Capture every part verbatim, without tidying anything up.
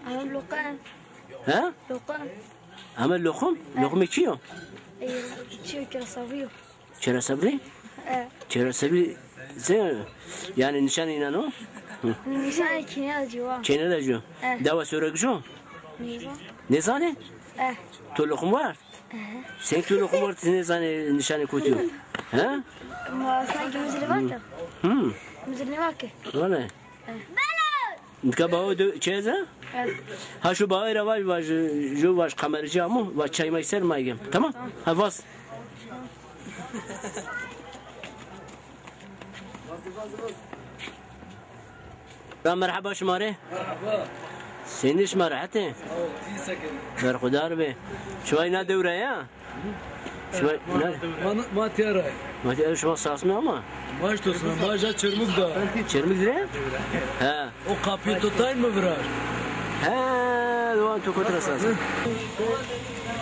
Ama loqan. He? Loqan. Ama loqum? Loqumê kî yo? E, çi yo, Kira Sabrî yo. Kira Sabrî? E. Kira Sabrî se, yanî nîşanê înan o? Nîşanê kênê de ci wa. Kênê de ci yo. E. Dewa Sorek ci yo? Nêzan. Nêzanê? E. To loqum ward? Sen tu loqum ward, ti nêzanê nîşanê kotî yo. He? Ma sanki mizilî vake. Hı. Mizilî vake. Vale. Nika bawo de çi ez a? Ha şu bawo ra vaj, vaj, ju vaj kameracı amo, vaj çay may ser may gem. Tamam? Ha vaz. Ya merheba şima rê. Merheba. Senî şima rehet ê? Sağ ol, ti se kenî? Berxudar be. Şima îna dewre ya? Şima ne? Ma, ma tîya ra. Ma tîya şima sas mi ama? Ma îşte sana, ma ja Çermik da. Çermik de? He. O kapıyı tutayım mı virar? He, doan tu kotra sas.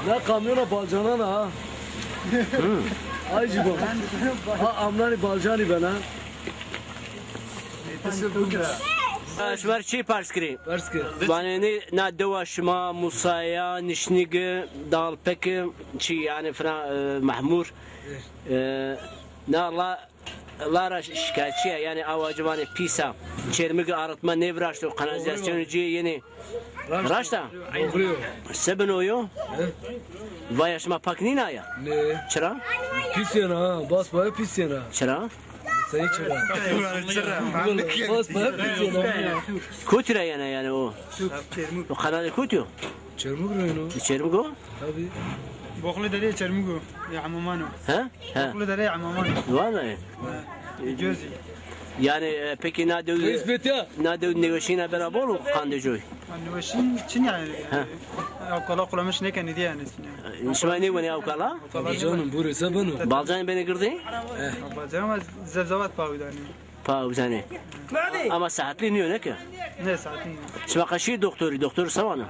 Na kamyona balcanan ha. Ay cibo. Ha amnani balcani ben ha. Ha, şima rê çî pers kirî? Pers kir. Vanê nê na dewa şima Musaya, Nişnigi, Dalpeki, çi yanî filan, e, Mahmur. E, na la, la ra şikayetçî ya, yanî awa ci vanê pîs a. Çermik arıtma nêviraşto, kanalîzasyonê ci yenî. Raşt a? Doğru yo. Se bino yo? He? Vaya şima pak nîna ya? Ne? Çira? Pîs yena ha, bas baya pîs yena. Çira? Sey çira? Bas baya pîs yena. Kotî ra yena yanî o? O kanalê kotî yo? Çermik ra yeno. Çermik o? Tabii. Boxlu Dere Çermik o. Ya Amamano. He? He. Boxlu Dere Amamano. Vana. Gözü. Yanî, e, peki na dew, na dew nêweşîna bera bol û qandê coy? Nêweşîn çin yanî. He. Ewkala qulamiş nêkenî dî yanî. Şima nêwenê ewkala? Balcanım, buyur, se beno. Balcanê benê girdê? Balcanê ma zevzevat pawî danê. Pa uzanê. Ama saetlî nîyo, ne ke? Ne saetlî nîyo. Şima qeşî doktorî, doktor se vano?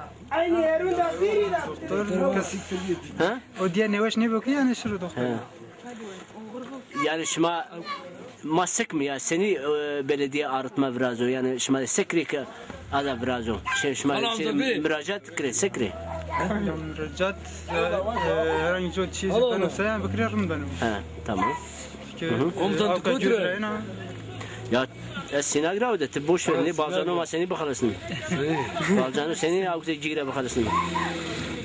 Doktor kes. Ha? O diye nêweş nêbo ki yanî şiro doktor. Ha. Yanî şima ma sek mi ya, senî, e, belediye arıtma virazo, yanî şima de se kirê ke ada virazo? Şey, şima şey, muracat kirê, se kirê? Muracat, e, e, herhangi bir şey beno se, yani bikirê rind beno. Ha, tamam. Komutan, tu kotî ra yê? Ya ez Sînag ra de, ti boş ver, nê balcano ma senî bixelisnî? Balcano senî awkte cîgre bixelisnî?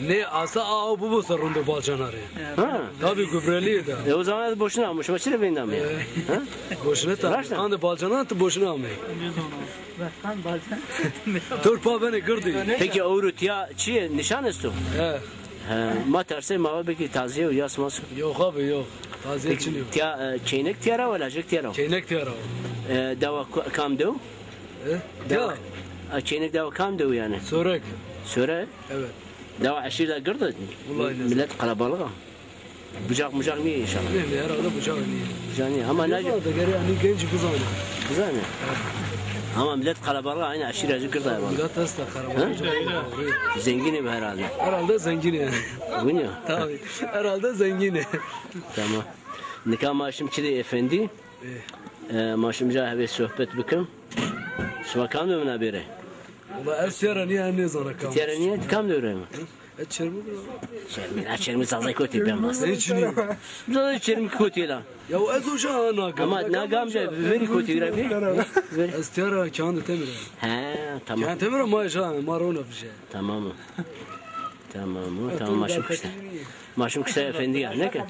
Nê, asa aw bibo ser rindo balcana rê. Ha. Tabii, gübrelî de. E, o zaman ez boşuna amî, şima çi rê veyndî amî? Ha? Boşuna tabii. Raşt a? Qandê balcana ti boşuna amî. Tor pa benê girdî. Peki ewro tîya çi yê? Nîşan esto? He. He, ma tersê ma va belkî taziye û yas mas. Yok abi, yok. Taziye çin yok. Tîya, e, çêynek tîya ra, lajek tîya ra? Çêynek tîya ra. E, dewa ku-, kam dew? E? Dewa. Ya. E, çêynek dewa kam dew yanî? Sorek. Sorek? Evet. Dewa eşîr de gird a. Vallahi ne. Millet kalabalık a. Bucak mucak nîyê înşallah. Nê, nê, herhalde bucak nîyê. Bucak nîyê. Ama ne? Bizanê, gerek yanî genç bizanê. Bizanê. Ama millet kalabalık, aynı aşire zikir da var. Millet esta kalabalık. Ha? Zengin ev herhalde. Herhalde zengin yani. Zengin ya. Tabii. Herhalde zengin. Tamam. Nika ma şim çi de efendi. E, ma şim ca hevê sohbet bikim. Şima kam de mina bêre? Valla ez tîya ra nîya, nêzana kam. Tîya ra nîya, kam de ewro mi? E, Çermik ra. Çermik, ha, Çermik zazay kotî ben bas. Ne çinî? Zazay Çermik kotî la. Ya ez o şa na gam. Ama na gam de veri kotî ra bir. Ez tîya ra kağıdı temir. He, tamam. Kağıdı temir ma şa, ma rona fişe. Tamam. Tamam, tamam, maşım kişte. Maşım kişte efendi ya, ne ke? He,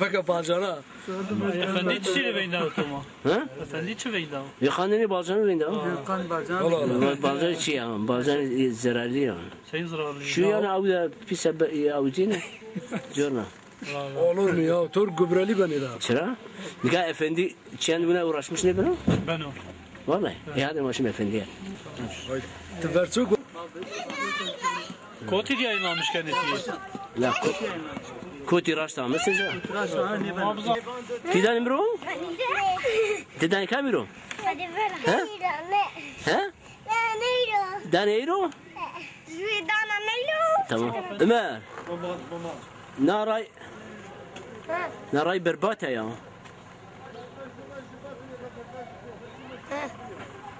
peki balcana. Efendi çi rê veyndao to ma? Ha? Efendi çi veyndao? Ya xandinê balcanî veyndao. Xandinê balcanî. Allah Allah. Balcanî çi ya? Balcanî, e, zerarlî ya. Senin zararlı. Şu yanî aw da pîse be-, e, aw dîne. Corna. Olur mu ya? Tor gübreli benê da. Çira? Nika efendi çend güne uğraşmış ne beno? Beno. Vallahi. E, hadi maşım efendi ya. Ti verço. Kotî de yayınlanmış kendisi. La ko-, kotî raşt ame seca. Ti danê mi ro? Ti danê kamî ro? He? He? Danê ey ro? Tamam. Ömer. Na ray, na ray berbat ya.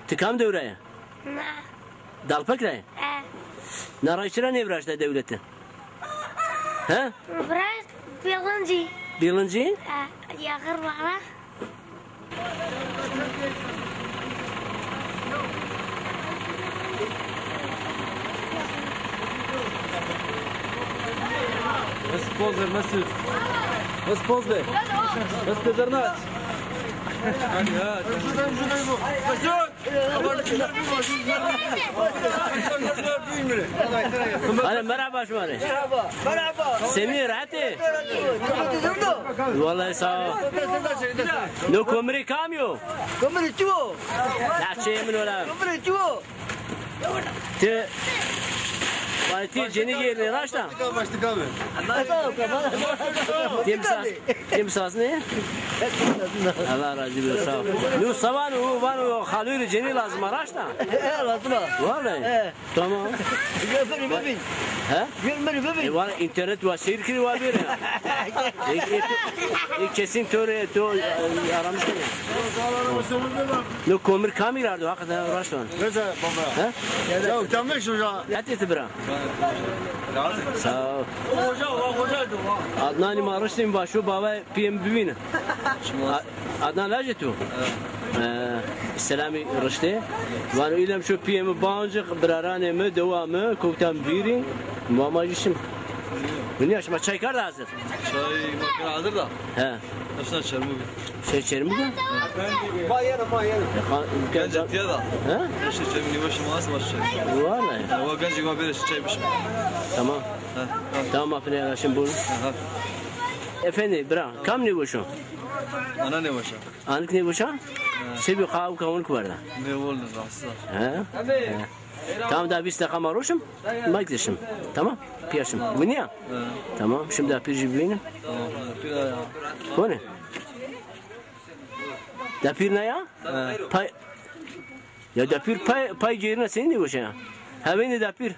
Ti kam dewre ya? Dalpek ra yê? E. Na ray çira nêviraşta dewlete? He? Viraşt Bîlincî. Bîlincî? E, yaxir vana. Bes poz ver, Mesut. Bes poz ver. Bes pêzerna. Hadi ha. Mesut! Hadi merhaba şima rê. Merhaba. Semî, rehet ê? Wellahî sağ ol. No komirê kamî yo? Komirê tu o. Ya çê min ola. Komirê tu o. Ti, vay ti cenî gêrnê, raşt a? Başlık abi, başlık abi. Tim sas, tim sas ne? Allah razı olsun, sağ ol. Nu savan u van u xalûrî cenî lazim a, raşt a? E, lazim a. Vallahi. E. Tamam. Gör beni bibin. He? Gör beni bibin. E, valla internet wa seyir kiri wa bir ya. E, e, e, kesin to rê, to, e, aramış ya. No komir kamî ra ardo, hakikaten raşt van. Neyse baba. He? Ya utanmış hoca. Yat eti bira. Sağ ol. Hoca, hoca, hoca. Adnanî ma riştîm va şu baba pîyê mi bivîne. A-, Adnan lajê tu? E, selamî riştê. Vano îlem şu pîyê mi bancix, biraranê mi, dewa mi, kowtan vîrî. Ma ma jî şim. Dinya şima çay kar da hazir? Çay makine hazır da. He. Hepsine çermû. Şey çermû? Ma yene, ma yene. Gence tiya da. He? Şey çermû, niwe şima az baş çay. Vallahi. Ya, o gence va bere çay bişim. Tamam. He. Tamam, afine yanaşın, buyurun. Aha. Efendi, bira, kam nêweş o? Ana nêweş a. Anik nêweş a? He. Sebî qawika unik werda. Nêwol ne, rahatsız a. He? He. Tamam, da vîst deqa ma roşim. Ma gideşim. Tamam? Piyaşim. Winî ya? He. Tamam, şimdi dapîr jî bivînim. Tamam, dapîr ya. Kone? Dapîr ne ya? He. Pay, ya dapîr pay, pay gêrine senî nêweşe ya? Hevênê dapîr.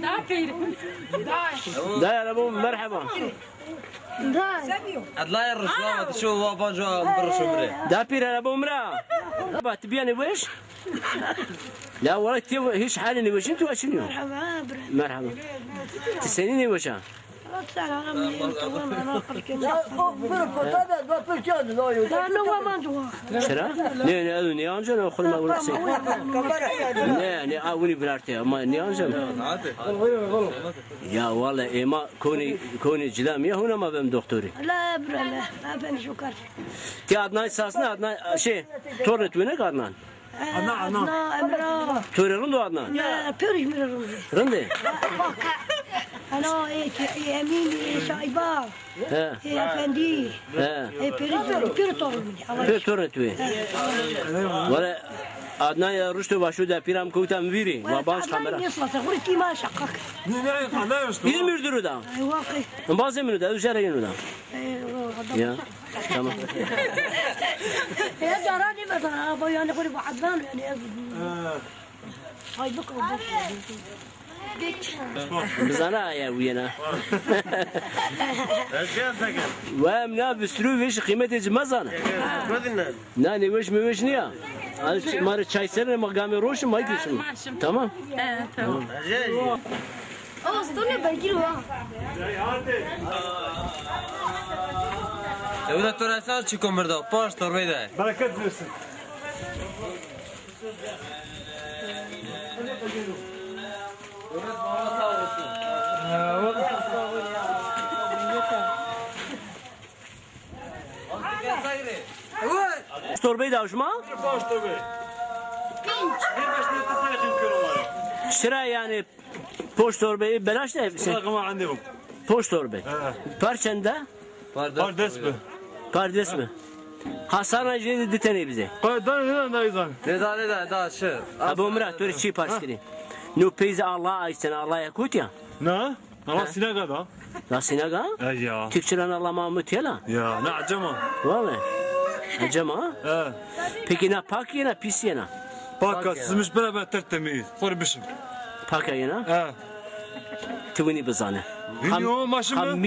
Dapîr. Day araba, merheba. Day. Edlaya rişwa, ti şu wa banco bir şu bire. Dapîr araba umra. Baba, ti bîya nêweş? Ya wala ti hîç halî nêweşin, tu aşinî yo. Merheba, bre. Merheba. Ti senî nêweşa? Tamam, ana. Ya, bu, bu, bu, tabii, bu, bu, bu, bu, bu. Ya, no, aman, tu. Çira? Ne, ne, ne, ne, anca ne, xulma, xulma. Ne, ne, a, winî virarte, ama ne, anca ne. Ya, wala, ema, konî, konî cila mi ya, huna ma bem doktorî. La, bre, la, ben şu kar. Ti Adnan sasne, Adnan, şey, tornet wene Adnan. Ana, ana. Adnan, Emrah. To rê rind o Adnan? Ya, pêro jî mi rê rind o. Rind ê? Ana, e, e, Emîn, e, Şaiba. He. E, Efendî. He. E, pêro jî, pêro tornê mi. Pêro tornê tu yê. He. Wele Adnan ya rişto va şu dapîra mi kewta mi vîrî. Wa banc kamera. Nêsnase, xo rê kî ma şaqak. Ne, ne, Adnan rişto. İzmir duru da. Ay, waqî. Embazê mi da, ez jere yeno da. E, o adam. Ya. Tamam. Ya, cara nêmeda, ha, bu yani, böyle bu Adnan yani, ez. Ha. Ay, bak, bak. Bizana ya, uyena. Ve em na bistrû vêş qîmetê ci mezana. Na nêweş mêweş nîya. Ma rê çay serine, ma gamê roşim, ma gişim. Tamam. Evet, tamam. O, stone belgî wa. Ewda to resen çiko mirda, paş torbey de. Bereket versin. Torbey da şima? Çira yani? Poşt torbeyî belaş de hepsi. Raqama endê bû. Poşt torbeyî. He. Par çend a? Par des bi. Par des bi. Hasarna jê de di tenê bizê. Par da ne da izan. Ne da ne da da şi. Abo Mira, to rê çî pars kirî. No peyzê Allah aysen, Allah ya kotî ya. Ne? Allah sinaga da. La sinaga? E ya. Türkçeden Allah Mahmut ya la. Ya, ne acema. Vallahi. Acema? E. Peki na pak yena, pis yena? Pak a, süzmüş beraber tertemiz. Xor bişim. Pak a yena? E. Ti winî bizane. Winî o maşin mi?